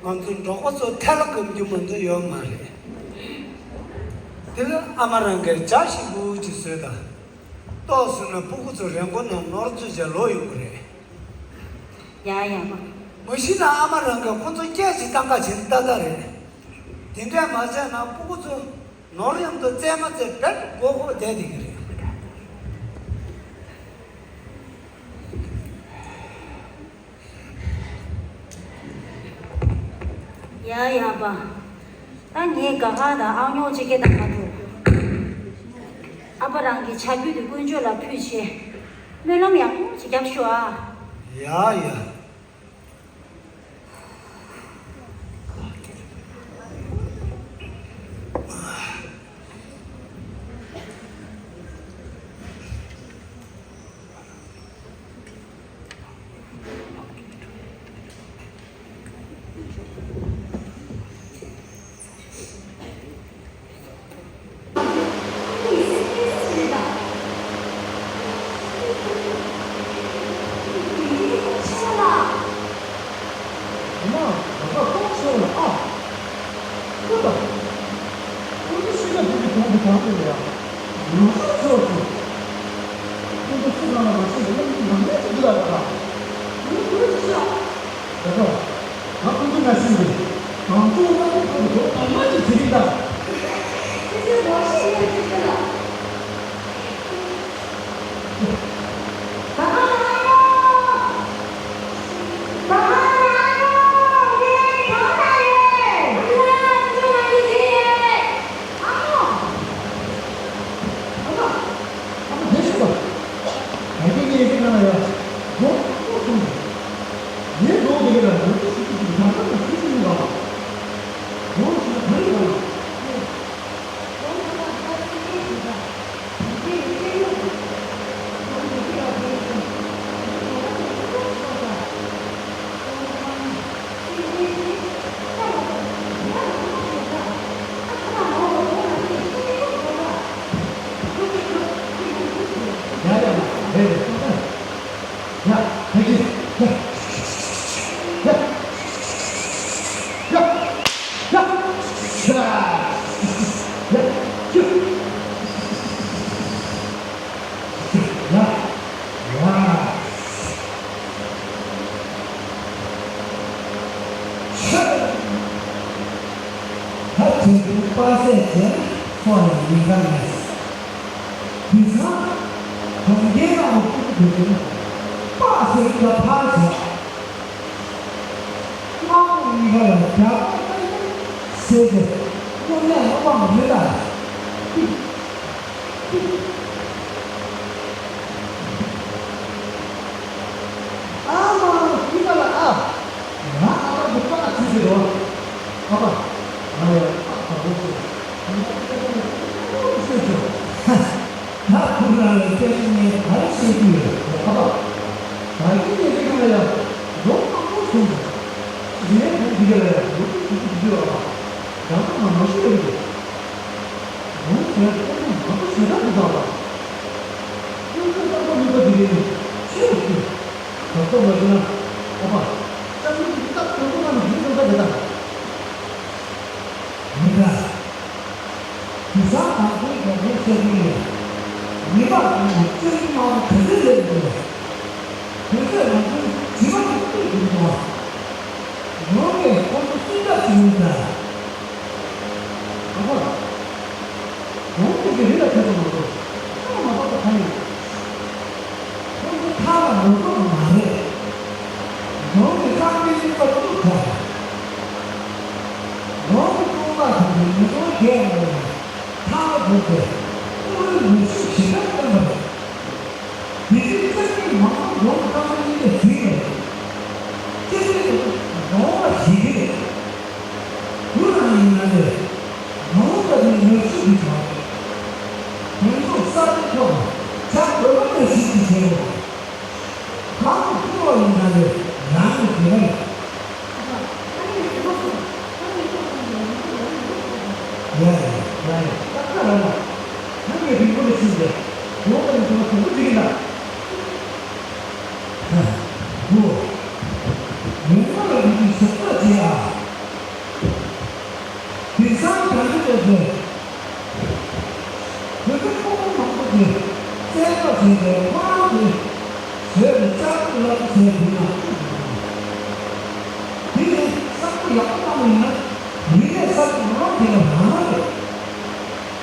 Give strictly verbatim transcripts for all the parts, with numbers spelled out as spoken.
ང་ཚོ་འབྲོག་པ་ཚོ་ཐལ་སྒོམ་རྒྱུ་མ་གཏོགས་ཡོད་མ་རེད། དེ་ལ་ཨ་མ་རང་གིས་ཇ་ཞིམ་པོ་ཅིག་བཟོས་དང་། ཏོག་བཟོས་ན་སྤུ་གུ་ཚོ་རེས་འགོ་ནང་ནོར་འཛུལ་བྱས་ལོག་ཡོང་གི་རེད། ཡ་ཡ་མ། མ་གཞི་ན་ཨ་མ་རང་གིས་ཁོ་ཚོ་སྐད་ཅིག་བཏང་ག་བྱེད་ཏག་ཏག་རེད། དེ་འདྲས་མ་བྱས་ན་སྤུ་གུ་ཚོ་ནོར་གཡམ་དུ་རྩེད་མ་རྩེད་བེད་མགོ་སྐོར་བསྡད་བསྡད་ཀྱི་རེད། ཡ་ཡ་པ། ད་ངས་དགའ་ཁ་དང་ཨང་ཉོག་ཅིག་སྐད་བཏང་མ་ཐུབ། ཨ་ཕ་རང་གི་ཇ་ཕུད་དེ་དཀོན་མཆོག་ལ་ཕུལ་བྱས། སྨོན་ལམ་ཡག་པོ་ཅིག་རྒྱབ་ཤོག་ཨ། ཡ་ཡ། ད་ལྟ་ང་ཁོང་ཚོ་ནང་བཞིན་གྱི་གང་བྱུང་གནམ་གྲུ་ཁོ་ཚོ་གང་མ་ཅིག་བྱེད་ཀྱི་འདུག་ཁྱེད་ཚོས་ངོ་ཤེས་ཡོད་ཀྱི་ཅིག་ལ་ཡོད་ལ། ངོ་ཤེས་ཡོད་ཅིག་ལ། ད་ལྟ་ང་ཁོང་ཚོ་ནང་བཞིན་གྱི་གང་བྱུང་གནམ་གྲུ་ཁོ་ཚོ་གང་མ་ཅིག་བྱེད་ཀྱི་འདུག་ཁྱེད་ཚོས་ངོ་ཤེས་ཡོད་ཅིག་ལ། ད་དུས་ཀྱི་དཔག་ཚད་དེ་སོགས་ལ་ཡིན་ཀ་མེད། དུས་སང་གྲོང་ཁྱེར་ནང་ལ་སྐུ་འདུག་དུས་དཔག་ཚད་ཀྱི་ཕར་བཞག་སྔ་མོ་གཉིས་ཀ་ལ་རྒྱ་ཟེར་ཏེ་དངོས་གནས་བློ་ཕམ་རེད་ད། ཨ་མ་འདི་ག་ལ་ཨ། ང་ཨ་མ་འདི་པ་ལ་བྱེད་ཀྱི་རེད་བ། ཨ་མ། ང་ལ་ཨ་ཁ་བོ་ཟེར། ང་ཁ་བོ་ཟེར་ཆོག་ད་ཁོ་རང་ལ་སྐད་ཆ་ངས་ག་རེ་བཤད་ཀྱི་ཡོད་ཨ་མ། ད་ཁྱེད་ཀྱིས་འདི་ག་ལ་ཡ་ལོ་མང་པོ་སོང་ཟེར། ངས་ཁོང་འདི་ག་ལ་ཡ་ལོ་དྲུག་ཅུ་དྲུག་ཅུ་ཡོད་ཨ་མ། ད་ང་མ་ཤི་ཡོད་ཀྱི་རེད། ལོ་ཟེར་ཡ་དེ་ཁོ་ཚོ་མང་པོ་ཞེ་དྲག་འདུག་ད་བ། ཁོ་ཚོས་རྟག་པར་ནུས་པ་འདི་རེད་ནས་ཆེ་རུ་ཕྱིན། ད་ལྟ་མ་བྱུང་ན་ཨ་མ། ལྕམ་ཡུལ་གྱི་སྟབས་དོན་པོ་རྣམས་ཡིན་ཙམ་ད་རེད་ད། མི་འདྲ། དེང་སང་དང་པོའི་རྒྱ་མིའི་ཤར་རིའི་ནས་མི་མང་ཚོས་ནས་ཅོ་རིའི་དམག་མི་ག་ཚོད་སླེབས་འདུག་དེ་ཚོས་ང་ཚོའི་དྲི་མ་དེ་བཀོད་འདུག་འདུག་བ། ངོ་མས་ཁོ་ཚོ་སུན་ཙག་བྱེད་མི་འདྲ། ཨ་ཕ། ཁོང་ཚོ་གི་རི་ལ་ཐེ་ཚོམ་མ་གཏོགས་ཐག་མ་བབས་པ་གང་ཡིན། ཁོང་ཚོ་ཐག་ལ་ངོ་ཚོད་མ་རེད། ཁོང་གི་ཁང་པའི་རྙིང་པ་བཏུབ་ཐལ། ཁོང་གི་རྐང་པ་དང་མི་ཚོགས་བརྒྱད་ཡོད་ནས་ཐག་བབས་ཏེ་ཁོ་བོའི་ནུས་ཤུགས་ཞེ་དྲག་བཏོན་པ་རེད། དེ་དུས་ཁ་ཤས་མང་པོ་མགོ་བོ་རྐང་པའི་གཉིས་ལས་བྲིས་པ་རེད། ཁྱེད་ཚོས་མགོ་བོ་བ་བྱེད་ཀྱི་རེད། བུ་རང་ཡིན་ན་ལས་མང་པོ་དེ་ནུས་ཤུགས་ཀྱིས་གྲོགས། དོན་ཚོགས་གསར་པའི་ཐོག་ལ་བྱ་དགོས་པ་ནུས་ཤུགས་ཀྱིས་བྱེད་དགོས། གང་དུ་ཕུལ་བ་ཡིན་ན་ལས་རང་གི་དགེ་བ་རེད། ཡ་ཡ་ཡ་ཡ་ད་ཁ་རང་ལ་ནམ་ཡང་རིང་པོ་ལ་ཕྱིན་ཏེ། བོད་པའི་ཁོག་པ་མང་པོ་དེ་བཙན་འཕྲོག་བྱས་ཏེ་དམག་དེ་བཟོས་ཏེ་ལྕགས་ལག་བཟས་དུས་ན་དེ་ནས་བསམ་བློ་ཡག་པོ་བཏང་བ་ཡིན་ན་མི་ལས་ས་མང་དེ་ལ་རང་རེད།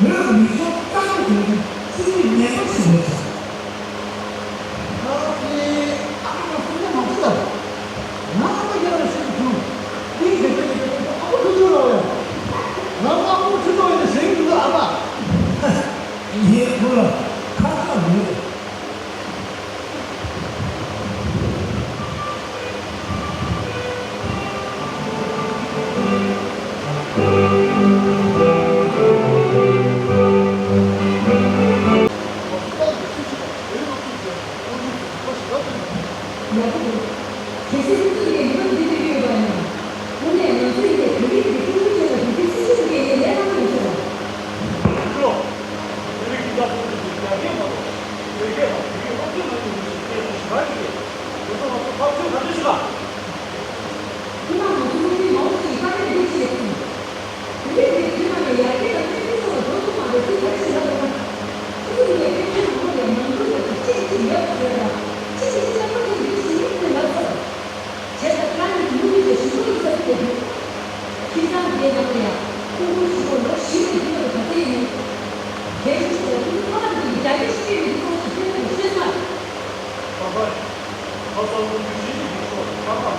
བོད་མི་ཆོག་རྩ་མེད་དེ་ཚོ་སྲིད་ཇུས་ངན་པ་ཞིག་རེད་ཤག་ཨ་ཕི། ཨ་ཕི་ང་སུན་ནས་མ་ཤི་ད། ང་ཨ་ཕ་ཡར་ལ་ཤི་ཐུབ། ཨིན་དེ་དེ་དེ་ཨ་ཕ་ཐུག་ཐུག་རོགས་ཡ། ང་ཨ་ཕ་ཁྲི་ཐོག་ཡིན་ཟེར་གི་འདུག་ཨ་ཕ། ངའི་བུ་ལ་ཁ་ཁ་མེད། ཡག་པོ་འདུག་གལ་སྲིད་ཁོ་ཚོ་གིས་ཡིན་པ་འདི་འདྲ་བརྗོད་པ་ཡིན་ན། དངོས་གནས་ང་ཚོ་ཡིན་པའི་བོད་རིགས་ཀྱི་ཀྲུང་གོའི་ཆེད་ལ་བོད་རྒྱའི་སྲིད་ཇུས་འགན་ལེན་གནང་ཡོད་ཤག་ལོ། བོད་རིགས་ཀྱི་བཀའ་ཁྲིམས་ཀྱི་རྒྱ་སྐད་མ་གཏོགས་བོད་སྐད་དང་བོད་ཡིག་སློབ་ཁྲིད་གནང་རྒྱུ་མི་ཤེས་མཁན་སུ་ཞིག་རང་ཡིན་པས། དེ་ཚོ་ང་ཚོ་ཐག་གཅོད་ག་འདྲ་ཞིག་ལ། སྔོན་མ་ང་ཚོ་སློབ་ཆེན་མང་པོ་ཞིག་གིས་བཀའ་ནན་འདི་བྱས་སོང་། བོད་རིགས་འདི་བོད་ནང་ནས་ཡར་རྒྱས་དང་སྐད་འཕྲིན་སོགས་ལ་འགྲོ་ཐུབ་མ་རེད་ཟེར་ག་རེ་ཞིག་ལབ་དགོས་ན། ཁོ་ཚོ་ཡིན་ནའི་དཔེ་མཚོན་ནང་ལོགས་ལ་ནང་ཁུལ་ལ་གཅིག་གཅིག་ཡོད་ཟེར་དང་། གཅིག་གིས་གཅིག་ལ་ཁོ་ཚོ་འདི་ཞིག་ཡིན་ཟེར་ལབ་ཚར། བྱས་ཙང་ཁྱེད་རང་གཉིས་ཀྱིས་མུ་མཐུད་བྱས་ཞུ་སྒོ་ཡིན་ས་ཟེར་བསྡད་འདུག་ཁྱིམ་ཚང་འདིའི་ནང་ལ་ཡང་ཀྲུང་གོའི་གཞིས་སྤོ་ལོ་བཞི་ནས་བདུན་བར་དུ་ག་ཚོད་ཡིན་མིན། གལ་ཆེ་ཤོས་ལ་ཀྲུང་གོའི་ཁ་པར་འདི་ཡི་རྒྱ་སྐད་ཤེས་ཀྱི་མི་འདུག་ཁོང་ཚོས་སེམས་ཁྲལ་ཞེ་དྲག་ཁ་པར། ཁ་སང་ལོ་རྒྱུས་ཞིག་གི་ཡིག་ཚོགས་ཁ་པར།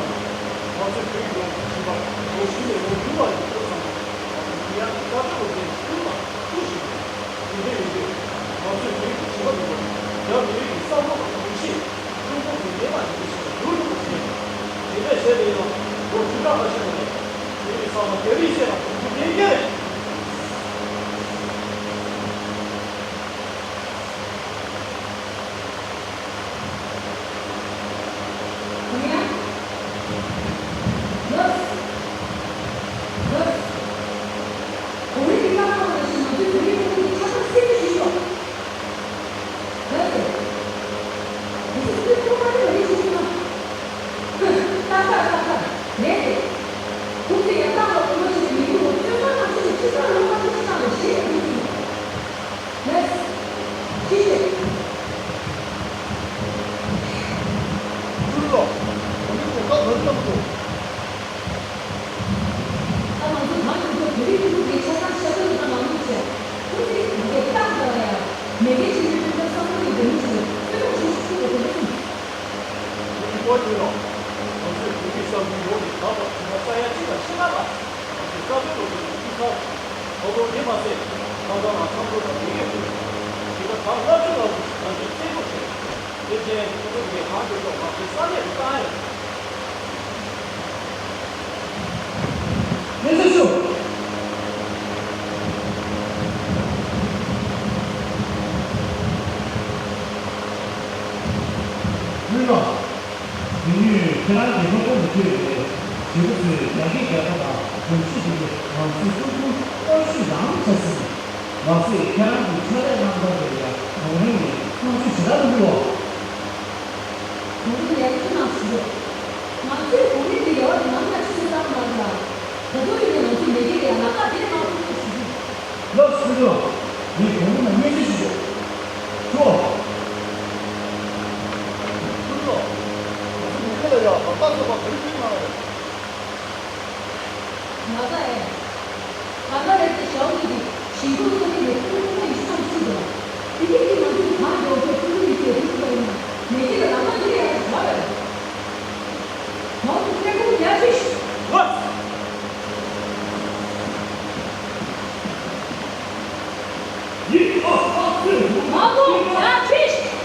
ང་ཚོས་བོད་ཡིག་ཡོངས་སུ་ཤེས་པ་ལོ་བཞི་ནས་ལོ་བདུན་བར་ཡིག་ཚོགས་སོང་། ང་ཚོ་དེ་ཡང་དཀའ་སྤྱད་འོས་འགན་ཀུན་ལ་ཐུག་བཞིན་ཡོད། དེ་འདྲ་ཡིན་དུས་ང་ཚོས་བོད་ཡིག་གི་བྱིས་པ་འདི་ཚོ་རྒྱ་མི་རིགས་ཀྱི་བསམ་བློ་དང་ཡིད་ཆེས། ཀྲུང་གོ་གི་འདས་པ་ཡིན་ཞེས་བསྒྱུར་ཐུབ་པ་བྱས། དེ་འདྲ་བྱས་ཏེ་ཡང་ལོ་བཅུ་ཕྲག་ཁ་ཤས་ནང་ནས་དེ་ཡི་ཚང་མ་རྒྱ་མིས་བཤད་པ་དང་དེ་འདྲ་ཡིན་གྱི་རེད། ཡང་། ལགས། ལགས། གོང་རིམ་གྱི་བཀའ་ལྟར་ང་ཚོས་བོད་རིགས་ཁོ་ཚོ་གི་ཆ་ཚང་གསལ་པོ་ཞུས་ཆོག་ལགས་སོ། དེ་ཚོ་སྐུ་ཁོག་མ་ནི་མ་ནི་བྱེད་ཐུབ་ན། ཧུ། ཏག་ཏག་ཏག་ཏག་རེད་དེ། ཁོང་ཚོས་ཡང་སྟག་ལ་གོམ་པ་བྱས་ནས་མི་འདུག་གོ་བཙོན་ཁང་ནང་ཕྱིན་ནས་ཁྲི་ཚང་ལ་ལོག་པ་ཅི་ཞིག་བཏང་ནས་ཞེད་མི་འདུག་ལགས། ཅི་ཞིག་ཀུན་ལོ། ཁོང་ཚོས་གོམ་ཁ་ག་རེ་བཏང་འདུག་ད་ང་ཚོ་གང་ཡིན་ཚོ་བོད་རིགས་ཕྲུ་གུ་དེའི་ཆ་ཚང་ཤ་སྟག་ལ་ད་མང་ཉུང་བྱས། ཁོ་ཚོས་ང་ཚོའི་ཏང་འདྲ་བ་ཡ། མེས་རྒྱལ་སྤྱི་དོན་སྐྱོང་ཐབས་བསམ་བློ་ཡི་འདི་མི་ཚོས་བཙོན་ལོག་བྱེད་ཤུགས་ཆུང་བ་དེ་འདྲ་གསུངས། དེ་ཡི་སྐོར་ཡིན་ལོ། ང་ཚོས་བོད་རིགས་ས་ཁུལ་ཡོངས་ནས་ད་བར་དུས་ས་ས་ཡ་གཅིག་ལ་ཕྱིན་ན་ལ། ང་ཚོས་རྩ་དོན་ལ་བརྟེན་ནས་ཕྱིན་ཚར། ད་དུང་དེ་མ་ཟད་ད་ལྟ་ང་ཚང་ཁོ་དང་མི་རིགས་ཀྱི་བྱེད་པ་དང་སླར་གསོ་ལ་ང་ཚོས་བཙན་པོ་བྱས། དེ་བཞིན་ཁོ་ཚོ་གིས་གང་དགོས་ཐོག་ང་ཚོའི་ས་གནས་སུ་བཏང་ཡོད། ལགས་སོ་ཞུ། ཀུན་ལགས། དེ་དུས་ཁྱེད་རང་གིས་སློབ་གྲྭ་ནས་ཐོན་ཏེ་བྱིས་པ་ཚོས་རྒྱ་སྐད་རྒྱག་པ་དང་གོམས་གཤིས་ལྡན་པའི་ང་ཚོའི་སྲོལ་རྒྱུན་གཏོར་བཤིག་རང་བྱ་སྲིད། མ་ཟད་ཁྱེད་རང་གིས་ཕྱག་ལས་གནང་སྟངས་དེ་ཡང་གོང་རིམ་ནས་བསྔགས་བརྗོད་ཞེ་དྲག་གནང་གི་ཡོད། གོང་རིམ་ལ་ཐུགས་སྣང་ཞུ་རྒྱུ། ང་ཚོས་གོང་རིམ་གྱི་རེ་བ་དེ་ནམ་ཡང་ཕྱིར་བཏང་མ་རེད་ལ། ད་དུང་ཡིན་ནའི་ང་ཚོའི་མི་སྒེར་ལ་ཡང་ལག་བསྟར་དེ་གནང་ཐུབ་ཐུབ་ཞུ་རྒྱུ། ལགས་སོ་ཞུ། ངས་གོང་རིམ་ལ་བརྙས་བཅོས་ཞུ་རྒྱུ། ཞུ། ཀུན་ལོ། ང་ཚོ་མི་སྒེར་ལ་ཡང་ལག་བསྟར་བྱེད་པ་ག་རེ་བྱེད་གནང་རེད། ང་ཚོ་ཨེ། ད་ལྟ་རེད་དེ་ཞའོ་ལི་གིས་ཞིང་འབྲོག་ས་ཁུལ་ནས་ཀྲུང་གོ་ཡི་སྲང་ཚུགས་དང་། དེ་གའི་དེ་ང་ཚོས་གང་མགྱོགས་མགྱོགས་ཀྲུང་གོ་ཡི་ཚད་འགྲིག་ཐུབ་པ་ཡིན་ན་མེས་རྒྱལ་ལ་ལག་པ་འདི་ལས་ཡག་པ་ཞིག་རག་པ་རེད། མའོ་ཀྲུའུ་ཀྲེ་ཀུང་རྒྱལ་གཅེས་ཤོག་མའོ་ཀྲུའུ་རྒྱལ་གཅེས་ཤོག་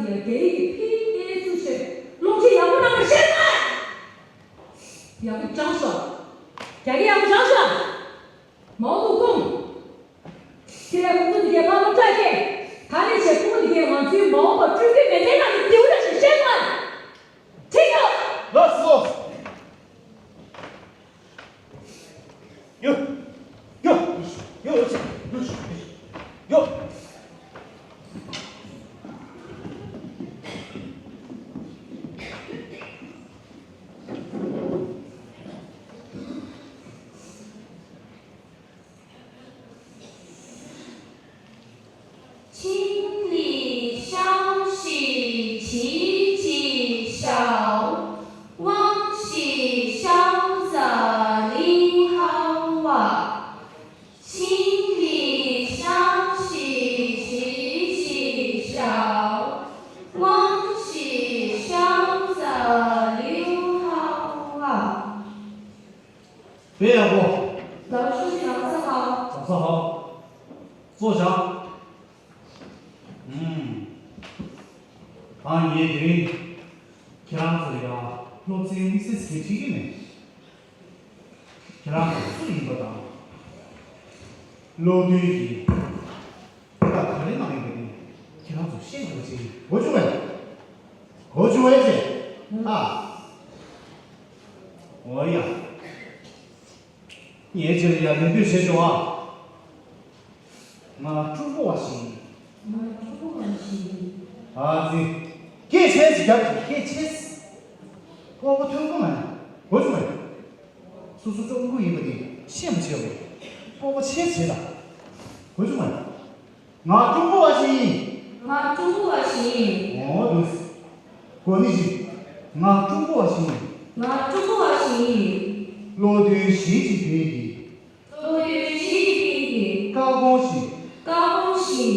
ཚོ་ཡང་རྒྱ་ཡིག་གི་ཕིང་ཨེ་ཚུགས་ཤེས། སློབ་ཁྲིད་ཡག་པོ་གནང་བ་ཤེས་མ། ཡག་པོ་སྦྱངས་ཤོག་རྒྱ་སྐད་ཡག་པོ་སྦྱངས་ཤོག་མའོ་ཏུ་ཀུང་། དེ་ལས་ཁོང་ཚོ་འདི་གའི་ཕ་སློབ་གྲྭ་སྐད། ད་ནས་བྱས་ཕྲུ་གུ་འདི་གའི་ང་ཚོའི་མ་འོངས་པ་སྤྲོད་རྒྱུ་མེད་མཁན་ལ་ནི་རྡེའུ་འདྲ་ཞིག་བཤད་དགོས། ཁྲིད་ཤོག་ལགས་སོ། ཡོ། ཡོ། ཡོ། ཡོ། ཡོ། ཆིང་ལི་ཤའོ་ཞི་ཇི་ཇི་ཞའོ། ཝང་ཞི་ཤའོ་ཛ་ལིང་ཧའོ་ཝ། ཆིང་ལི་ཤའོ་ཞི་ཇི་ཇི་ཞའོ། ཝང་ཞི་ཤའོ་ཛ་ལིང་ཧའོ་ཝ། དཔེ་ཡག་པོ། 老师，早上好。 早上好། 坐下། ཨུམ། ད་ངས་དེ་རིང་ཁྱེད་རང་ཚོ་ཡང་སློབ་ཚན་དམིགས་བསལ་ཞིག་ཁྲིད་ཀྱི་མེད། ཁྱེད་རང་ཚོ་སུ་ཡིན་པ་དང་། སློབ་སྟོན་གྱི་དེ་དག་ག་རེ་གནང་ཡོད་པ་དེ་ཁྱེད་རང་ཚོ་ཤེས་དགོས་པ་ཞིག་ཡིན། གོ་བྱུང་ངས། གོ་བྱུང་ངས་ཅེས། ཨ། འོ་ཡ། ངས་ཁྱེད་ལ་ཡ་ལན་འདེབས་བྱེད་ཆོག་ཨ། ང་ཀྲུང་གོ་བ་ཞིག་ཡིན། ང་ཀྲུང་གོ་བ་ཞིག་ཡིན། ཨ་ཙི། སྐད་ཆེ་ཞིག་རྒྱབ་ཀྱི། སྐད་ཆེ། སྤོ་བོ་ཐོན་གོ་མ་ཡིན། གོ་བྱུང་ངས། སོ་སོ་ཀྲུང་གོ་ཡིན་པ་དེ་ཤེས་མ་བྱས་པས། སྤོ་བོ་ཆེ་བྱེད་ལ། གོ་བྱུང་ངས། ང་ཀྲུང་གོ་བ་ཞིག་ཡིན། ང་ཀྲུང་གོ་བ་ཞིག་ཡིན། འོ་འདུག་གོ་ནི་ཞིག་ང་ཀྲུང་གོ་བ་ཞིག་ཡིན། ང་ཀྲུང་གོ་བ་ཞིག་ཡིན། བློ་མཐུན་ཞི་ཅིན་ཕིང་གིས། བློ་མཐུན་ཞི་ཅིན་ཕིང་གིས། བཀའ་དགོངས་བཞིན། བཀའ་དགོངས་བཞིན།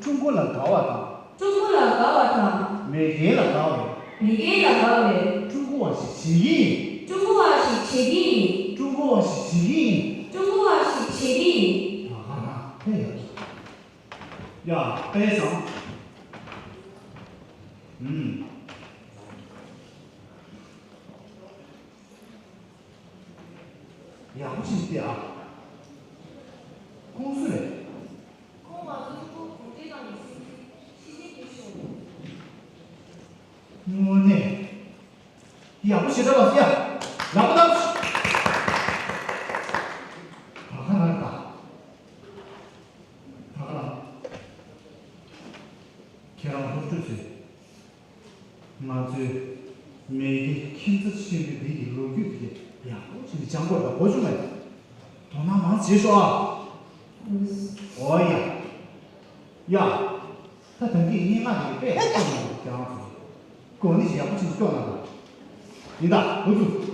ཀྲུང་གོ་ལ་དགའ་བ་དང་། ཀྲུང་གོ་ལ་དགའ་བ་དང་། མེས་རྒྱལ་ལ་དགའ་བའི། མེས་རྒྱལ་ལ་དགའ་བའི། ཀྲུང་གོ་བ་ཞིག་བྱེད་ཀྱི་ཡིན། ཀྲུང་གོ་བ་ཞིག་བྱེད་ཀྱི་ཡིན། ཀྲུང་གོ་བ་ཞིག་བྱེད་ཀྱི་ཡིན། ཀྲུང་གོ་བ་ཞིག་བྱེད་ཀྱི་ཡིན། ཨ་ཧ་ཧ། ཕེབས་ཡོད། ཡ། དཔེ་བཟང་། ཨུམ། ཡག་པོ་ཞིག་བལྟས་ཨ། ཁོང་སུ་རེད། ཁོང་ང་ཚོའི་ཀྲུང་གོ་གུང་ཁྲན་ཏང་གི་སྲིད་འཛིན་ཞི་ཅིན་ཕིང་མཆོག་རེད། དངོས་གནས། ཡག་པོ་ཞེ་དྲག་ལ་ཡ། ལག་པ་བརྡབ། ད་ག་རང་རེད་ད། ད་ག་རང་། ཁྱེད་རང་སློབ་ཕྲུག་ཚོས། ང་ཚོའི་མེས་རྒྱལ་ཁྱིམ་མཚེས་ཆེན་པོའི་བོད་ཀྱི་ལོ་རྒྱུས་དེ་ཡག་པོ་བྱས་ནས་སྦྱང་དགོས་ལ། གོ་བྱུང་ངས། དོ་སྣང་མང་བྱེད་ཤོག་ཨ། འོ་ཡ། ཡ། ད་ད་གིན་སྙན་ངག་དེ་དཔེ་ཡག་པོ་གནང་འདུག་ཁྱེད་རང་ཚོ། གོ་ནི་ཞིག་ཡག་པོ་བྱས་ནས་སྐྱོང་གནང་དང་། ཡིན་ད། འུ་ཚོ།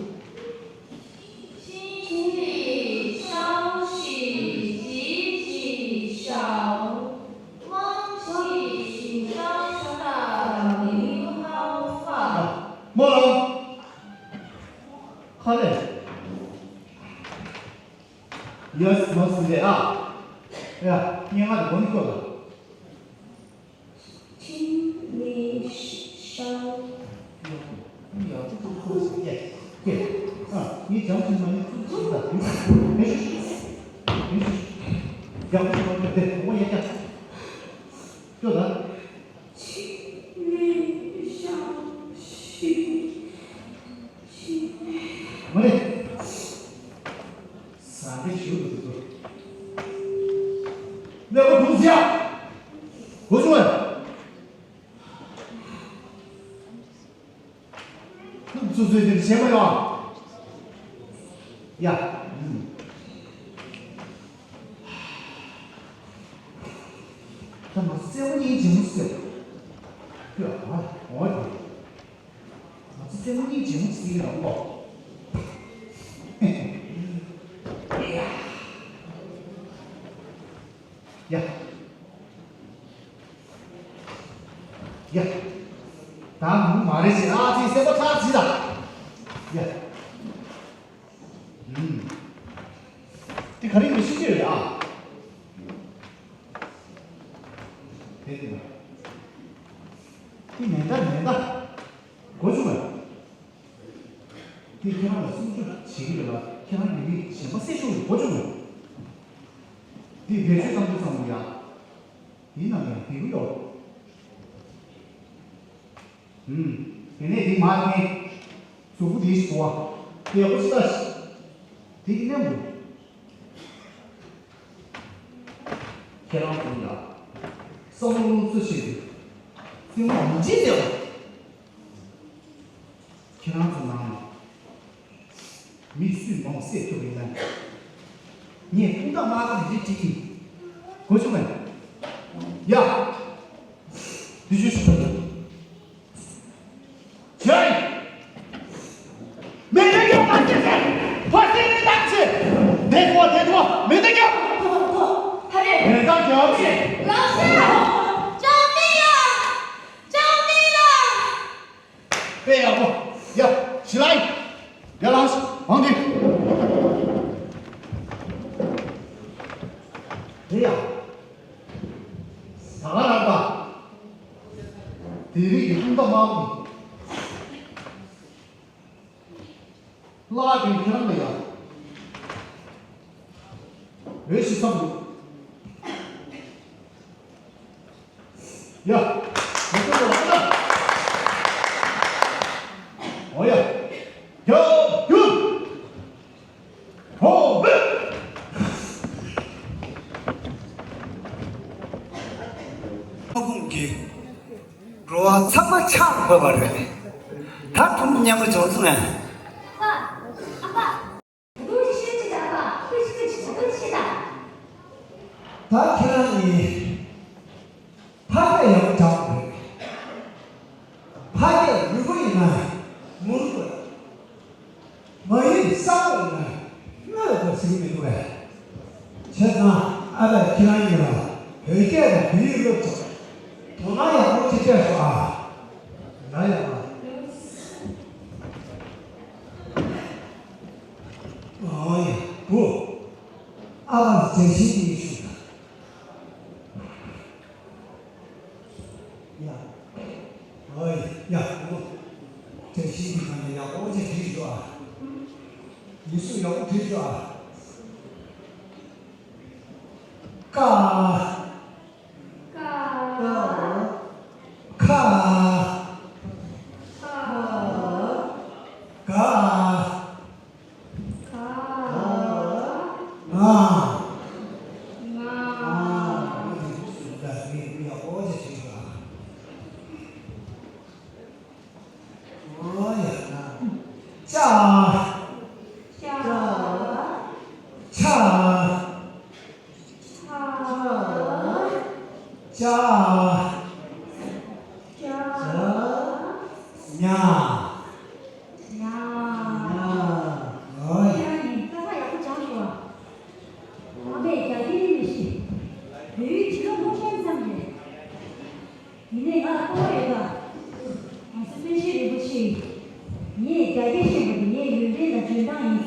ཟེར་ཨ། ཡ། སྙན་ངག་གི་མགོ་ནས་ཤོད་ལ། 请你上。 ཡ། ཡ། ཡ། ཁོ་ཁོ་ཁོ་ཡ། ཡ། ཨ། ངས་བྱམས་ཆེན་མ་ནི་ཁོ་ཁོ་ད་དུས་དེ་ཤི་ཤི་དེ་ཤི་ཤི། ཡག་པོ་ཞིག་བྱུང་དེ་འོ་ཡ་ཡ། ཤོད་ད། 请你上去。 མ་རེད། ཟ་འདྲེ་ཞུ་འདུག་འདུག་གླེན་པོ་འདུག་ཟེར། གོ་བྱུང་བས། ཁུག་ཚུགས་ཚུགས་དེ་བྱེད་མ་ཡོང་། ཡ། ད་ང་ཚོ་རྩེད་མོ་གཉིས་བྱེད་མོ་ཟེར། ཁྱོད་ཨ་འོ་དེ། ང་ཚོ་རྩེད་མོ་གཉིས་བྱེད་མོ་ཟེར་གྱི་རང་གོ། ཡ། ཡ། ད་མུ་མ་རེད་ཟེར་ཨ་ཙི་སེམས་པ་ཁྲག་ཟིག་ད། ཡ། ཨུམ། དེ་ག་རེ་ཡིན་ཤེས་ཀྱི་རེད་ཨ། དེ་དེ་ན། དེ་མེ་མདའ་མེ་མདའ། གོ་བྱུང་ངས། དེ་ཁྱེད་རང་ལ་སྲུང་སྐྱོབ་བྱེད་ཀྱི་རེད་ལ་ཁྱེད་རང་གི་མི་གཞན་པ་བསད་ཆོག་གི་གོ་བྱུང་ངས། དེ་བེད་སྤྱོད་གཏང་རྒྱུ་ཙམ་ཡ། དེའི་ནང་ནས་བེད་གི་ཡོད། ཨུམ། དེ་ནས་དེ་མ་འཐེན། གཟུགས་པོ་དེ་ཞིག་བ། དེ་ཡག་པོ་ཞིག་ལྟ་ཞིག་དེ་གི་གནས་འདུག་ཁྱེད་རང་ཚོ་ཡ། བསམ་བློ་རླུང་རྩ་ཆེ་དུས། སེམས་མ་མི་བརྗེད་ཟེར་བ། ཁྱེད་རང་ཚོ་ནང་ནས་མི་སུས་མང་བསད་ཐུབ་ཡིན་ན། ངས་དཔུང་རྟགས་དམར་པོ་རེ་རེ་བྲིས་ཡིན། གོ་བྱུང་ངས། ཡ། འདི་ཞུ་ཞུ། ཁྱེད། མེ་མདའ་རྒྱག་པ་ཟེར་ཟེར། ཕར་ཟེར་མེ་མདའ་ཟེར། དེ་ཐོག་དེ་ཐོག་མེ་མདའ་རྒྱག་ཐ་རེ། མེ་མདའ་རྒྱག་ཟེར། ལགས་སོ། ཅང་མི་ལ། ཅང་མི་ལ། དཔེ་ཡག་པོ། ཡ། ཞི་ལའི། ཡ་ལངས། འོང་འདི། དེ་ཡ། ཟ་ག་རག་པ། དེ་རིགས་ཀྱི་ལྷུང་ཐག་དམར་པོ་གི། ལྷག་གི་ཁྱེད་རང་ལ་ཡ། འོས་ཤིག་བསམ་འདུག་ཡ། ཡ། ཡ། ཨོ་ཡ། རྒྱབ་རྒྱུག་ཧོ་བེ། ཁོ་ཁོང་གིས་འགྲོ་བ་ཚང་མ་ཆགས་དགོས་པ་རེད། ད་ཐུགས་སྨོན་མཉམ་པོ་བྱུང་སོང་ངས། ད་ཁྱེད་རང་གཉིས་ཕ་སྐད་ཡག་པོ་གྲགས་དགོས། ཕ་སྐད་ལུས་པོ་ཡིན་ན་མུར་དགོས། མ་ཡིན་ས་འོག་ན་སྨོས་དགོས་ཟེར་གྱི་མི་འདུག་གས། བྱས་ཙང་ཨ་ཕས་ཁྱེད་རང་གཉིས་ལ་བོད་སྐད་དང་བོད་ཡིག་སློབ་ཆོག་དོ་སྣང་ཡག་པོ་ཅིག་སྤྲད་ཤོག་ཨ། ང་ཡག་པ། ཨོ་ཡ་བུ། ཨ་ཕ་ལ་བཀྲ་ཤིས་བདེ་ལེགས་ཞུ་དང་། ཡ། ཨོ་ཡ་བུ། བཀྲ་ཤིས་བདེ་ལེགས་ཡག་པོ་ཅིག་བྲིས་ཤོག་ཨ། ཡིག་གཟུགས་ཡག་པོ་བྲིས་ཤོག་ཨ། ཀ་ཀ་ཁ་ཁ་ག་ང་ང་ཨོ་ཡ། ཅ། ཅ། ཆ། ཆ། ཅ། ཅ། ཉ། ཉ། ཨོ་ཡ། ཁྱེད་རང་གཉིས་ཀ་ཁ་ཡག་པོ་སྦྱངས་ཤོག་ཨ། ཨ་མས་རྒྱ་སྐད་མི་ཤེས། བོད་ཡིག་བྲིས་ན་སློབ་སྦྱོང་ཙམ་རེད། ཡིན་ནའི་ང་ལ་སྤོབས་པ་ཡོད་ད། ང་ཚོ་པཎ་ཆེན་རིན་པོ་ཆེ་ཡིས། ངས་རྒྱ་སྐད་ཤེས་པ་དེ་ངའི་ཡོན་ཏན་དང་འཇོན་ཐང་ཡིན།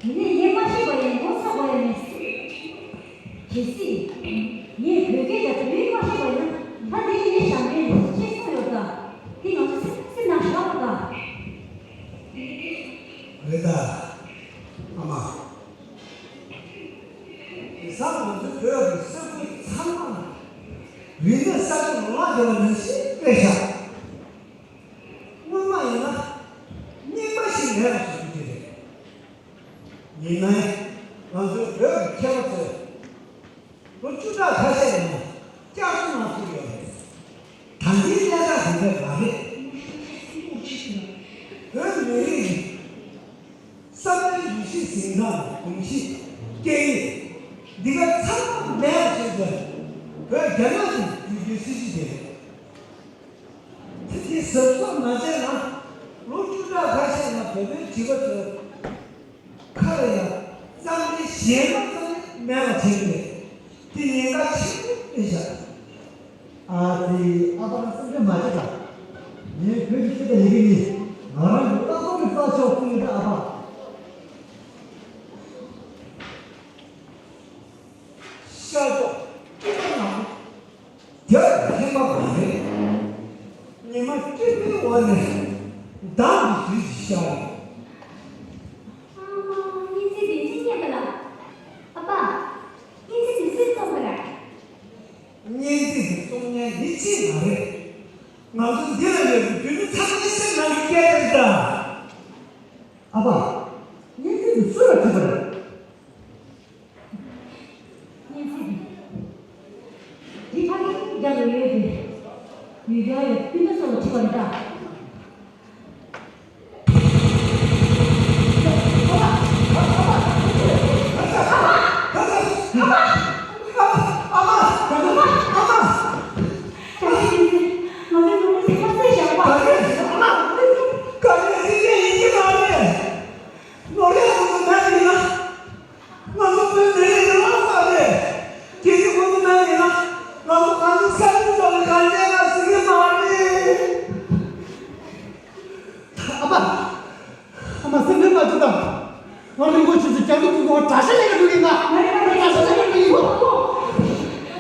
ཡིན་ནའི་ངས་མ་ཤེས་པ་ཡིན་ངོ་ཚ་དགོས་ཡ་མེད། ངས་བོད་སྐད་དང་བོད་ཡིག་མ་ཤེས་པ་ཡིན་ན། ད་དེ་ངས་ཞབས་འདྲེན་ནས་ཤེས་སོང་ཡོད་ད། དེ་ང་ཚོ་སེམས་སེམས་ནང་བཞག་པ་ད། རེད་ད། ཨ་མ། དེང་སང་ང་ཚོའི་བོད་ཀྱི་ས་ཁུལ་ཚང་མ་ལ་རིག་གནས་གསར་བརྗེ་ལོ་ལྔ་བརྒྱ་ལ་ནང་བཞིན་སྤེལ་བཞག་སྔོན་མ་ཡིན་ན་རྙིང་པ་ཞིག་མེད་པ་བཟོ་རྒྱུ་དེ་རེད། ཡིན་ནའི་ང་ཚོའི་བོད་ཀྱི་མཁས་པ་ཚོས་ལོ་བཅུ་ཕྲག་ཁ་ཤས་ནང་བསྐྱར་གསོ་གནང་ཐུབ་ཡོད་རེད། ད་ལྟའི་གནས་སྟངས་དེ་འདྲ་མ་རེད། བོད་མི་རིགས་ཀྱི་བསམ་བློའི་འདུ་ཤེས་གཟིགས་སྟངས་གོམས་གཤིས་སྐད་ཡིག་འདི་ག་ཚང་མ་མེད་པ་བྱས་ཏེ་བོད་རྒྱ་ནག་ཏུ་བསྒྱུར་རྒྱུའི་སྲིད་ཇུས་དེ་རེད། དེ་གཟབ་གཟབ་མ་བྱས་ན་ལོ་བཅུ་ཕྲག་ཁ་ཤས་ནང་བོད་པའི་བྱིས་པ་ཚོའི་ཁ་ལ་ཡང་རྩ་འགྲེལ་གཞན་པ་ཙམ་མེད་པ་བྱས་ཏེ་དེ་ཉེན་ཁ་ཆེན་པོ་སྤེལ་བཞག་ཨ་ཙི། ཨ་ཕ་ལ་སེམས་ཁྲལ་མ་བྱེད་ད། ངས་བོད་ཀྱི་སྐད་དང་ཡི་གེ་གཉིས་ང་རང་གི་ལྟ་ཚོགས་ཀྱི་རྩ་ཆེ་བ་བརྩི་ཡོད་ད་ཨ་ཕ། ཤར་ཕྱོགས་སྤྲིན་པ་ནག་པོ། དེར་ལྷན་པ་མ་རེད། ཉི་མ་སྤྲིན་པའི་འོག་ནས་མདངས་ཀྱི་དུས་ཀྱི་ཤར་བ། ཨ་མ། སྙན་ཚིག་དེ་ཅི་སྙན་པ་ལ། ཨ་ཕ། སྙན་ཚིག་དེ་སུས་རྩོམ་པ་རེད། སྙན་ཚིག་དེ་རྩོམ་མཁན་ཡིད་ཆེས་མ་རེད། ང་ཚོ་འདི་ལ་ཡོད་པའི་བོད་མི་ཚང་མའི་སེམས་ནང་གི་སྐད་རེད་ད། ཨ་ཕ། སྙན་ཚིག་དེ་སུ་ལ་བྲིས་པ་རེད། སྙན་ཚིག་དེ། འདི་ཕ་གིར་རྒྱབ་ལ་ཡོད་དེ། ཡུལ་གྱར་ཡོད་སྤུན་ཟླ་ཚོ་ལ་བྲིས་པ་རེད་ད། ང་ཚོ་བོད་མི་རིགས་ལ་ས་རེད། དེ་ནི་ཁོང་ཚོ་མེད་ཡིན་ན་ང་ཚོ་གང་ཚོ་ས་ཁུལ་ཐོག་ནས་གང་བྱས་ན་ཟིན་གྱི་མ་རེད། ཨ་མ། ཨ་མ་སེམས་ཁྲལ་མ་བྱེད་དང་། ང་རིན་པོ་ཆེ་ཚོ་རྒྱ་མི་ཚོ་ཚོ་དགྲ་ཤ་ལེན་ག་འགྲོ་གི་ཡིན་ང་། ང་རེད་ང་རེད། དགྲ་ཤ་ལེན་ག་འགྲོ་གི་ཡིན་ང་།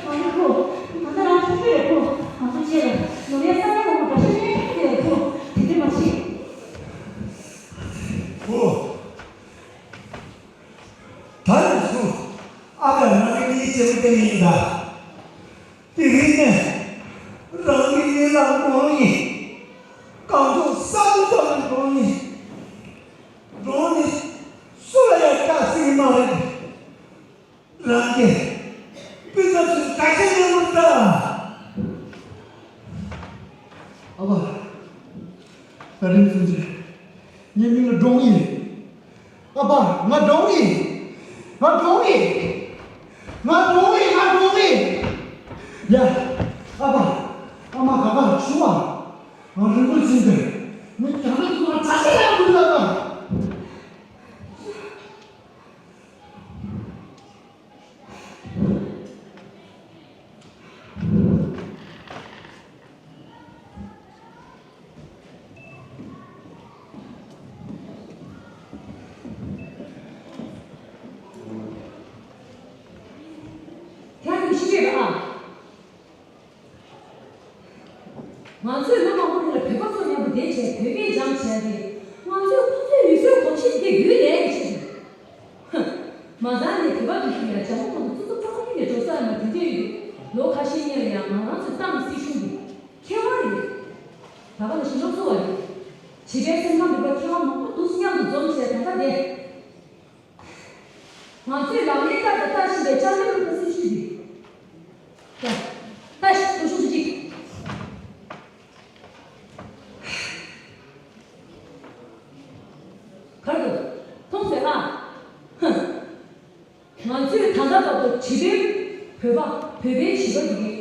ང་རེད་ཁོ། ང་ཚོ་རང་ཆུང་ཆུང་རེད་ཁོ། ང་ཚོ་བྱས་ལ་ནོར་ཡ་ས་ཡ་མང་པོ་དགྲ་ཤ་ལེན་ག་འགྲོ་གི་ཡོད་ཁོ། དེ་འདྲ་མ་བྱེད། ཁོ། ད་ནས་བཟུང་ཨ་ཕས་རང་གི་མིའི་བྱེད་པོ་དེ་ཡིན་ད། དེ་རིང་ནས་རང་གི་ཡིན་ལ་དགོངས་ཡིན། གང་ཚོགས་ས་ཐོག་ཐོག་ནས་དགོངས་ཡིན། འགྲོ་ནས་སུ་ལ་ཡང་བཀག་སྲིད་མ་རེད། རང་གིས་སྤུན་ཟླ་ཚོའི་དགའ་སྐྱིད་གནང་བར་ལྟ། ཨ་ཕ། ད་རིང་སོང་ཚེ་ངའི་མིང་ལ་འབྲོང་ཡིན། ཨ་ཕ། ང་འབྲོང་ཡིན། ང་འབྲོང་ཡིན། ང་འབྲོང་ཡིན། ང་འབྲོང་ཡིན། ཡ། ཨ་ཕ། ཨ་མ་ག་ག་ཞུ་བ། ང་རིན་པོ་ཆེ་འདིར་ངས་རྒྱ་ནག་གི་ང་གྲྭ་ཆས་ཡག་པོ་ལབ་པ། ཁྱེད་རང་གིས་ཤེས་ཀྱི་རེད་ཨ། ང་ཚོས་ལོ་མང་པོ་རིང་ལ་བོད་པ་ཚོ་མཉམ་པོ་བསྡད་བྱས་བོད་སྐད་སྦྱངས་བྱས་ཏེ། ང་ཚོས་ཁོ་ཚོའི་ཡུལ་སྲོལ་གོམས་གཤིས་འདི་རྒྱུན་ལས་ཀྱི་ཆེད་དུ། ཧ། མ་རྩ་ནས་བོད་པ་དེ་ཚོ་ཡང་རྒྱ་མོ་ཁོང་ཚོ་ཙུ་ཙུ་ཙག་ཙག་ནས་འགྲོ་ས་ཡོད་མ་རེད། དེ་འདྲའི་ལོ་ཁ་ཤས་སྔོན་ལ་ཡང་ང་རང་ཚོའི་ཏང་སྲིད་གཞུང་གི་མཁས་དབང་རེད། ད་ག་ནང་བཞིན་སློབ་གསོ་བ་རེད། བྱིས་པའི་སེམས་ཁམས་རིག་པ་མཁས་དབང་མང་པོ་འདུག་མཉམ་དུ་འཛོམས་བྱས་ད་ལྟ་དེ། ང་ཚོས་ལག་ལེན་བསྟར་དང་བསྟར་བཞིན་པའི་ལྕགས་ལམ་རིམ་པ་སྲིད་ཇུས་འདི། ལྟ། ལྟ་ཞིག་ཐོ་གཞུང་དུ་གཅིག་གར་དུ། མཐོང་ཟེར་ཨ། ཧ། ང་ཚོས་ད་ལྟ་བར་དུ་བྱིས་པའི་བོད་པ་བོད་པའི་བྱིས་པ་འདི་གའི་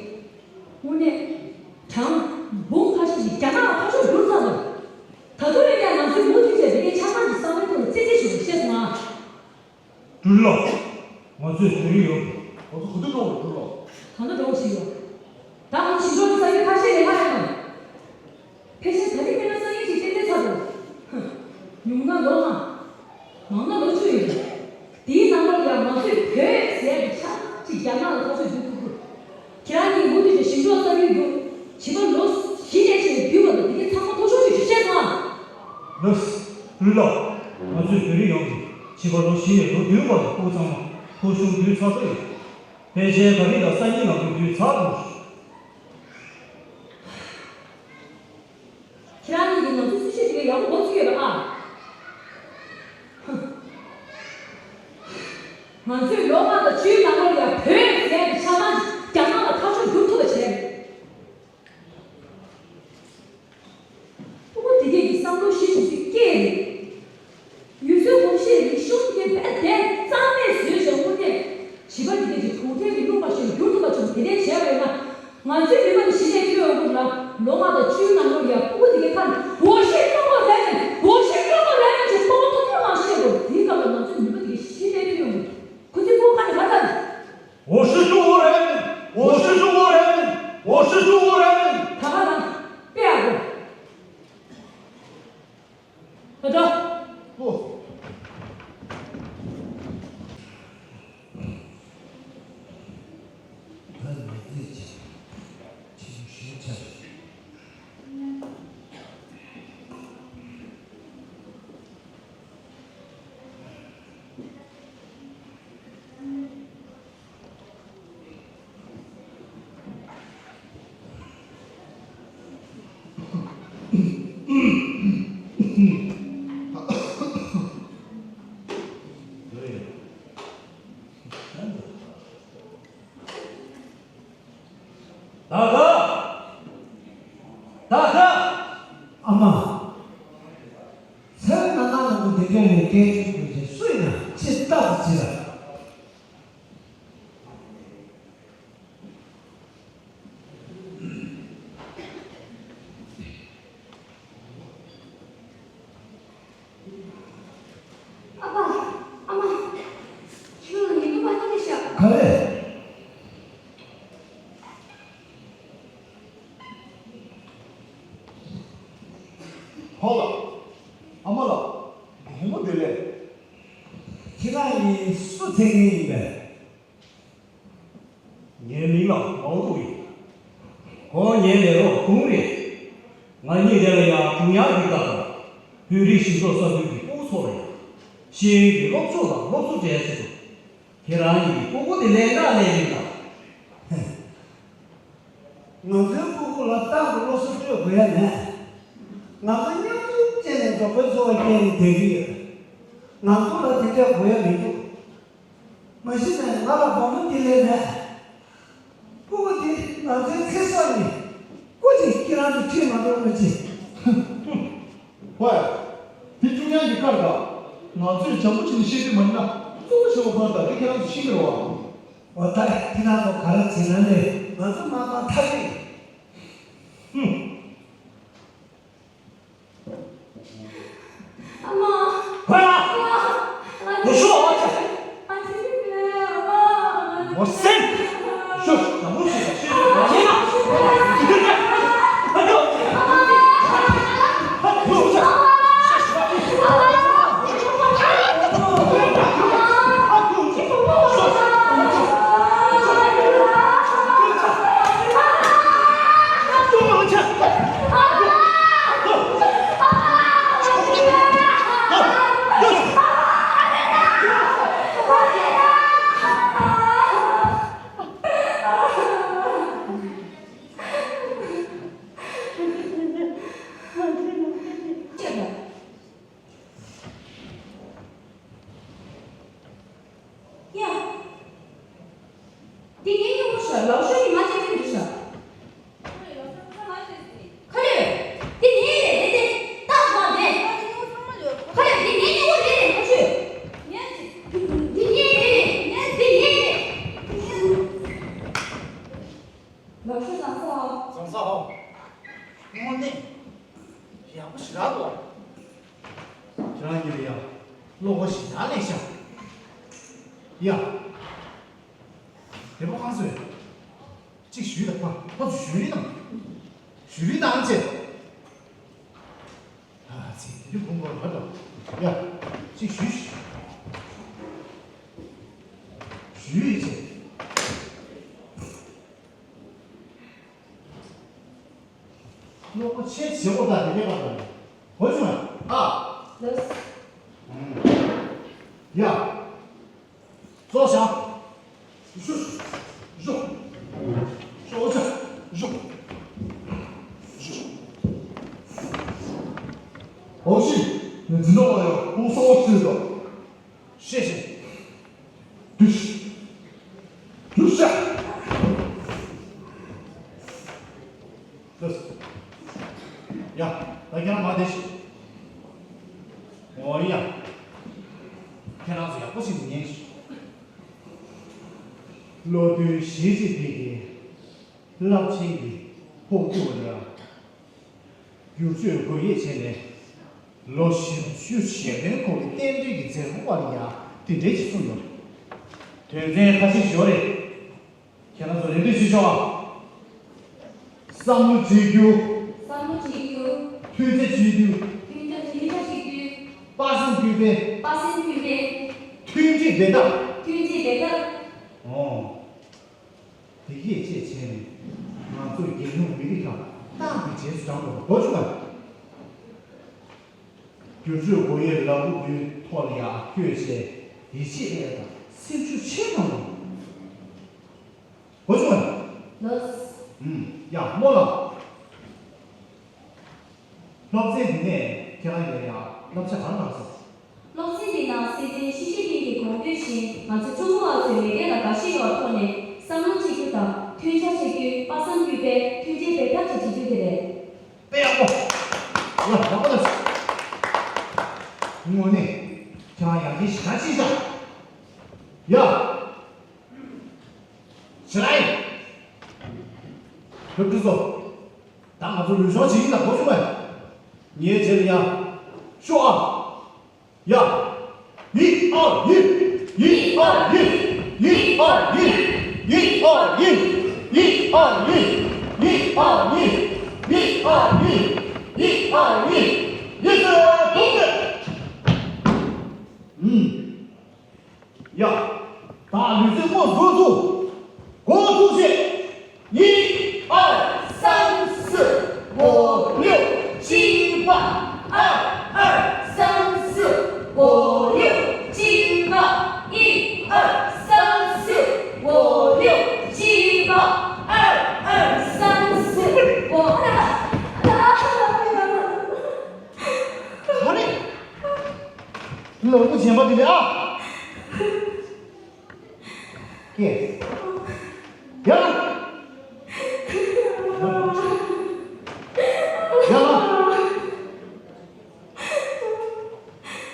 དངོས་གནས་གྲངས་འབུམ་ཁ་ཤས་ཤིག་རྒྱ་ནག་ལ་ཕར་ཕྱོགས་བསྒྱུར་ཚར་སོང་། ད་དུང་ཡང་ཡང་ང་ཚོས་མུ་མཐུད་བྱས་འདི་གའི་ཆ་ཚང་གི་བསམ་བློའི་ཐོག་ལ་རྩིས་རྩིས་ཞུ་བ་ཤེས་སོང་ཨ། འགྲུལ་ལོ། ང་ཚོས་བོད་རིགས་ཡོད། ང་ཚོ་ག་དུས་འགྲོ་འགྲུལ་ལོ། ད་ལྟ་འགྲོ་བཞིན་ཡོད། ད་ང་ཞིང་འབྲོག་གི་ས་ཡུལ་ཁ་ཤས་ལས་སླ་ཡོད་མ་རེད། ཕལ་ཆེར་ད་རེས་དཔེར་ན་སང་ཉིན་ཞིག་ཏན་ཏན་ཚར་འགྲོ། ཧ། ཉུང་ན་ལོ་ལྔ། མང་ན་ལོ་བཅུ་ཡིན། དེའི་ནང་ལོགས་ལ་ཡང་ང་ཚོས་བོད་ཟེར་ཡག་གི་ཆ་ཅིག་རྒྱ་ནག་ལ་ཕར་ཕྱོགས་བསྒྱུར་ཐུབ་དགོས། ལོ་གསར་ཡུལ་དུ་བྱིས་པ་ལོ་བཞི་ནས་བྱས་ནས་བསྡུས་བར་དུ་འདི་གའི་ཚང་མ་མཐོ་ཤོས་ཤིག་བཤད་སོང་ཨ། ལགས་སོ། ལགས། ང་ཚོའི་བོད་རིགས་ཡོངས་ཀྱིས་བྱིས་པ་ལོ་བཞི་ནས་ལོ་བདུན་བར་དུ་ཕྲུ་གུ་ཚང་མ་ཐོ་གཞུང་བསྡུས་ཚར་ཚར་ཡོད། ཕལ་ཆེར་ག་རེ་ལ་སང་ཉིན་ནང་ལོགས་བསྡུས་ཚར་འགྲོ། ཁྱེད་རང་གཉིས་ཀྱིས་ང་ཚོའི་སྲི་ཞུ་དེ་ག་ཡག་པོ་འགོ་ཚུགས་ཡོད་པ་ཨ། ང་ཚོས་ལོ་ལྔ་དང་བཅུའི་ནང་ལོགས་ལ་བོད་ཟེར་ཡག་གི་ཆ་ཚང་རྒྱ་ནག་ལ་ཐག་གཅོད་བསྒྱུར་ཐུབ་པ་བྱས་རེད། ཕྲུ་གུ་དེ་གས་ཀྱི་བསམ་བློ་གཞི་ཞིག་སྐྱེས་རེད། ཡུལ་སྲོལ་གོམས་གཤིས་རིག་གཞུང་གི་བས་དེ་རྩ་མེད་བཟོས་ཤིང་དངོས་གནས་བྱིས་པ་དེ་གས་ཀྱི་གྲོང་ཁྱེར་གྱི་སློབ་མ་ཞིག་འགྱུར་ཐུབ་པ་བྱུང་། དེ་འདྲའི་བྱས་པ་ཡིན་ན་ང་ཚོའི་མི་མང་གི་ཞི་བདེ་ཐོན་ཡོང་གི་རེད། ལོ་ལྔ་དང་བཅུའི་ནང་ལོགས་ཡ་ཕྲུ་གུ་དེ་གས་ཁ་ནས་འོ་ཤི་ཀྲུང་གོ་རེད་མིན། འོ་ཤི་ཀྲུང་གོ་རེད་མིན་ཞེས་སྤོབས་པ་ཐོག་ཐོག་ངང་བཤད་དགོས། དེའི་སྐབས་ལ་ང་ཚོའི་མི་མང་དེ་གས་ཞི་བདེ་ཐོན་ཡོང་གི་རེད། ཁོ་ཚོའི་ཕྲུ་གུ་ཁ་ནས་ག་རེ་ལབ་ནས། 我是中国人，我是中国人，我是中国人。 ད་ག་རང་དཔེ་ཡག་པོ། ད་འགྲོ། ཨོ། ད་མི་ཚེ་ཆེ་ཆེ་ཞིག་ཆགས། ད་ལྟ། ད་ལྟ། ཨ་མ། ཚེ་རིང་ནང་ན་ལ་མོ་དེ་འདྲ་ནས་སྐད་ཆ་དགོས་ཀྱི་སུ་ཡིན་ན་ཅི་ལྟ་བུ་ཅི་ལ། ཨ་ཕ། ཨ་མ། ཁྱོད་ཉིན་དུ་མ་ཐོན་ཤག་ག་རེ། ཧོ་ལགས། ཨ་མ་ལགས། བདེ་མོ་བདེ་ལེགས། ཁྱེད་རང་གཉིས་སུ་འཚོལ་མཁན་ཡིན་པས། ངའི་མིང་ལ་མའོ་ཏུའུ་ཡིན། ཁོང་ངའི་ལས་རོགས་བུ་མོ་རེད། ང་གཉིས་དེ་ལ་ཡང་ཀྲུང་དབྱང་གི་བཀའ་ལྟར་བོད་རིགས་སྤྱི་ཚོགས་གསར་སྐྲུན་གྱི་ཕྲུ་གུ་ཚོ་ལ་ཡང་ཤེས་ཡོན་གྱི་སློབ་སྦྱོང་དང་སློབ་གསོ་སྤྲད་ཆེད་དུ། ཁྱེད་རང་གཉིས་ཀྱི་ཕྲུ་གུ་དེ་ལེན་ག་ལེན་རིགས་དང་། ང་ཚོའི་ཕྲུ་གུ་ལ་ཏང་གི་སློབ་གསོ་སྤྲོད་དགོས་ཡ་མེད། ང་ཚོ་མཉམ་ཞུགས་བྱས་ནས་འབྲོག་པའི་འཚོ་བ་སྐྱེལ་ནས་བསྡད་ཀྱི་ཡོད། ང་ཚོ་ལ་དེ་འདྲ་དགོས་ཡ་མི་འདུག་མ་གཞི་ནས་ང་ལ་བུ་མོ་དེ་ལས་མེད། ཕྲུ་གུ་དེ་ང་ཚོའི་ཚེ་སྲོག་ཡིན། སྐུ་མཁྱེན། ཁྱེད་རང་ཚོ་ཁྲིད་མ་འགྲོ་ན་ཅི། ཧོས། དེ་ཀྲུང་དབྱང་གི་བཀའ་རེད་ད། ང་ཚོས་བྱམས་པོ་བྱས་ནས་བཤད་རྒྱུ་མ་ཡིན་ན་གཙོ་བོ་ཆེ་བ་ཁོ་ན་ད་དེ་ཁྱེད་རང་ཚོ་ཤེས་ཀྱི་རེད་བ། འོ་ད་ཁྱེད་རང་ཚོ་ག་རེ་བྱེད་ན་ལས་ང་ཚོ་མ་མཐའ་མཐའ་རེད། ཧུམ། 阿妈，快啊！阿妈，我说我这，阿妈，我先，就是怎么说，是天哪，你这这，快给我，快给我这，ཡ། འདི་ངའི་སྨྱུ་གུ་ཤག་ལག་ཤོག་གི་མ་བྱེད་ཀྱི་འདུག་ཤག་ཁ་ལོས། འདི་ངའི་རེད་རེད་དེ། ཏག་ཏག་རེད། ཁ་ལོས། འདི་ངའི་སྨྱུ་གུ་རེད་རེད་ཁ་ཤོད། འདི་ངའི་རེད་རེད། འདི་ངའི་རེད། ལག་ཤོག་བཟང་ས་ཧོ། བཟང་ས་ཧོ། དངོས་གནས་ཡག་པོ་ཞེ་དྲག་འདུག་ཁྱེད་རང་གཉིས་ལ་ཡང་བློ་ཁོག་ཞེ་དྲག་སླེབས་ཤག་ཡ། དེ་པོ་ཁང་ཚོས་གཅིག་ཞུས་དང་ཕ་ཕ་ཚོ་ཞུས་རེད་དང་། ཞུས་རེད་དང་ཅེ། ཨ་ཙི་དེ་རིང་གོང་གོང་ལ་དང་། ཡ། གཅིག་ཞུས་ཞུས་ཞུས་ཅེ། གློག་པོ་ཆེ་བྱེད་དགོས་ད་དེ་གས་པ་དང་། གོ་བྱུང་ཨ། ལགས། ཡ། ཙོག་བཞག་ཞུ། ཞུ། ཞུ། ཞུ། ཞུ། ཞུ། ཨོ་ཤི། ནི་འཛིན་གྲོགས་ལ་ཡང་ཨོ་སོ་ཨོ་ཤི་དོ། ཤེས་ཤེས། དུས། དུས་ཤ། ལགས། ཡ། ད་ཁྱེད་རང་མ་བསྡད་ཤིག་ཨོ་ཡ། ཁྱེད་རང་ཚོ་ཡག་པོ་ཞིག་ཉན་ཤིག་བློ་མཐུན་ཞི་ཅིན་ཕིང་གིས་རླབས་ཆེན་གྱི་ཕོག་ཐུག་ལ་བསྒྱུར་བཅོས་སྒོ་དབྱེ་བྱས་ནས། ལོ་བཞི་བཅུ་ཞེ་བདུན་འཁོར་བའི་རྟེན་འབྲེལ་གྱི་མཛད་སྒོ་བར་ལ་ཡང་དེ་འདྲའི་ཞིག་གསུངས་ཡོད་རེད། དོན་ཚན་ཁ་ཤས་ཤིག་ཡོད་རེད། ཁྱེད་རང་ཚོ་རེ་འདུན་ཞུས་ཆོག་ཨ། བསམ་བློ་གཅིག་གྱུར། བསམ་བློ་གཅིག་གྱུར། མཐུན་ཆ་གཅིག་གྱུར། མཐུན་ཆ་མཐུན་ཆ་གཅིག་གྱུར། དཔའ་སེམས་གཅིག་སྒྲིལ། དཔའ་སེམས་གཅིག་སྒྲིལ། མཐུན་སྒྲིལ་འབད་ཐབས། མཐུན་སྒྲིལ་འབད་ཐབས། ཨོ། དེ་སྐད་ཅེས་བྱས་ནས་ང་ཚོས་རྒྱལ་ཡོངས་མི་རིགས་ཁག་ཏང་གི་རྗེས་སུ་འབྲང་དགོས་པ་གོ་བྱུང་ངམ། བསྒྱུར་བཅོས་སྒོ་དབྱེ་ལམ་ལུགས་འདིའི་ཐོག་ལ་ཡར་བསྐྱོད་བྱས་ཡིད་ཆེས་ཨེ་དང་སེམས་ཤུགས་ཆེ་གནང་དགོས། གོ་བྱུང་ངམ། ལགས། ཡ་རྨོ་ལགས། སློབ་ཚན་འདི་ནས་ཁྱེད་རང་ཡང་ཡང་བསླབ་བྱ་ག་རེ་བླངས་སོང་། སློབ་ཚན་འདི་ནང་སྲིད་འཛིན་ཞི་ཅིན་ཕིང་གི་དགོངས་དོན་བཞིན་ང་ཚོ་ཀྲུང་གོ་བ་ཚོའི་མི་སྡེ་དང་འགའ་ཞིག་ཡོད་ཐོག་ནས་བསམ་བློ་གཅིག་སྒྲིལ་དང་མཐུན་ཆ་གཅིག་སྒྲིལ་དཔའ་བསམ་གཅིག་སྒྲིལ་མཐུན་སྒྲིལ་འབད་ཐབས་བཅས་བྱེད་རྒྱུ་དེ་རེད། དཔེ་ཡག་པོ། ཡ་ཡག་པོ་ལ། དངོས་གནས་ཁྱེད་རང་ཡག་གི་ཞེ་དྲག་ཅིག་བཞག་ཡ། ཞེ་དྲག་ཡིན། སློབ་ཕྲུག་ཚོ། ད་ང་ཚོ་ལུས་སྦྱོང་བྱེད་ཀྱི་ཡིན་ལ་གོ་བྱུང་ངས། ངའི་རྗེས་ལ་ཡ། ཤོག་ཨ། ཡ། ཡི་ཨ་ཡི། ཡི་ཨ་ཡི། ཡི་ཨ་ཡི། ཡི་ཨ་ཡི། ཡི་ཨ་ཡི། ཡི་ཨ་ཡི། ཡི་ཨ་ཡི། ཡི་ཨ་ཡི། ཡི་ཟེར་དུང་ཟེར། ཨུམ། ཡ། ད་ལུས་རྩལ་དངོས་སུ་འགྲོ་ཚུགས། འགོ་ཚུགས་ཤིག 一二三四五六七八，二二三四五六七八，一二三四五六七八，二二三四五。 ག་རེ། ལོ་ངོ་གཞན་པ་དེ་ལས་ཨ། ཀྱེ། ཡ། ཡ་ལ།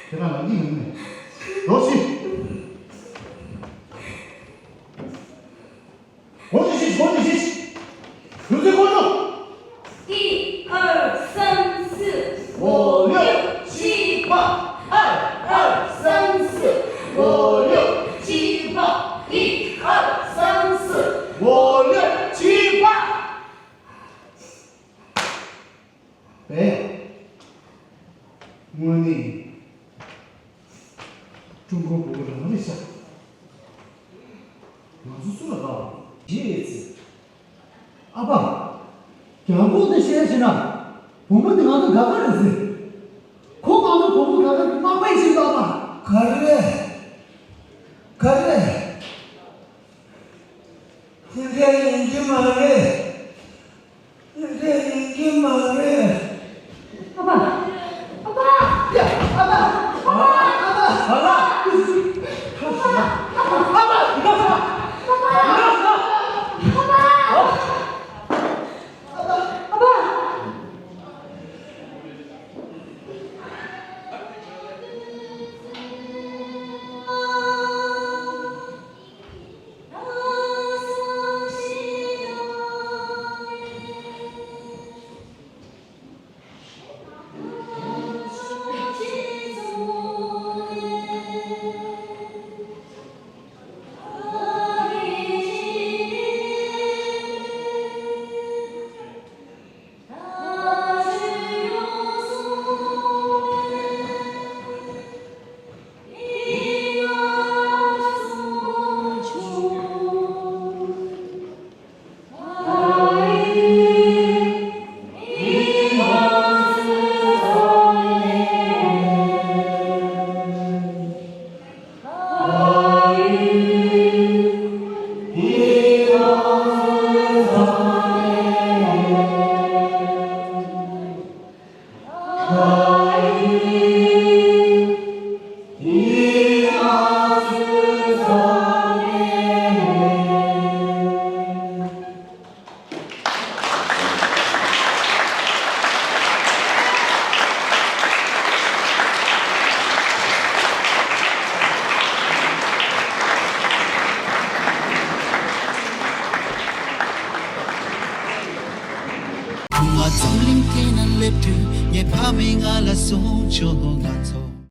ཁྱེད་རང་ལ་གཉིད་མི་ནུས། ལོ་ཤི། གོ་ནི་ཤེས། གོ་ནི་ཤེས། ལུས་རྩལ་སྐོར་ལ། 一二三四五六七八，二二三四五六七八，一二三四五六七八。 པས། དངོས་གནས་ཀྲུང་གོ་བོད་པ་རང་རེད་ཤག་ང་ཚོ་སུ་ལ་དགའ་བ་ཞེས་ཟེར། ཨ་ཕ། རྒྱ་ཁོག་དེ་བཤད་བྱས་ན་བུ་མོ་དེ་ང་ཚོ་དགའ་ག་རེད་ཟེར། ཁོ་ང་ཚོ་བུ་མོ་དགའ་ག་རེད། མ་པའི་ཞིག་ལ་ཨ་ཕ། ག་རེ། ག་རེ། དེ་འདྲ་ཡིན་གྱི་མ་རེད། དེ་འདྲ་ཡིན་གྱི་མ་རེད། ཨ་ཕ། ཨ་ཕ། ཡ། ཨ་ཕ། ཨ་ཕ། ཨ་ཕ། ཨ་ཕ། ངའི་ཕ་མས་ང་ལ་གསུངས་བྱུང་། ང་ཚོ་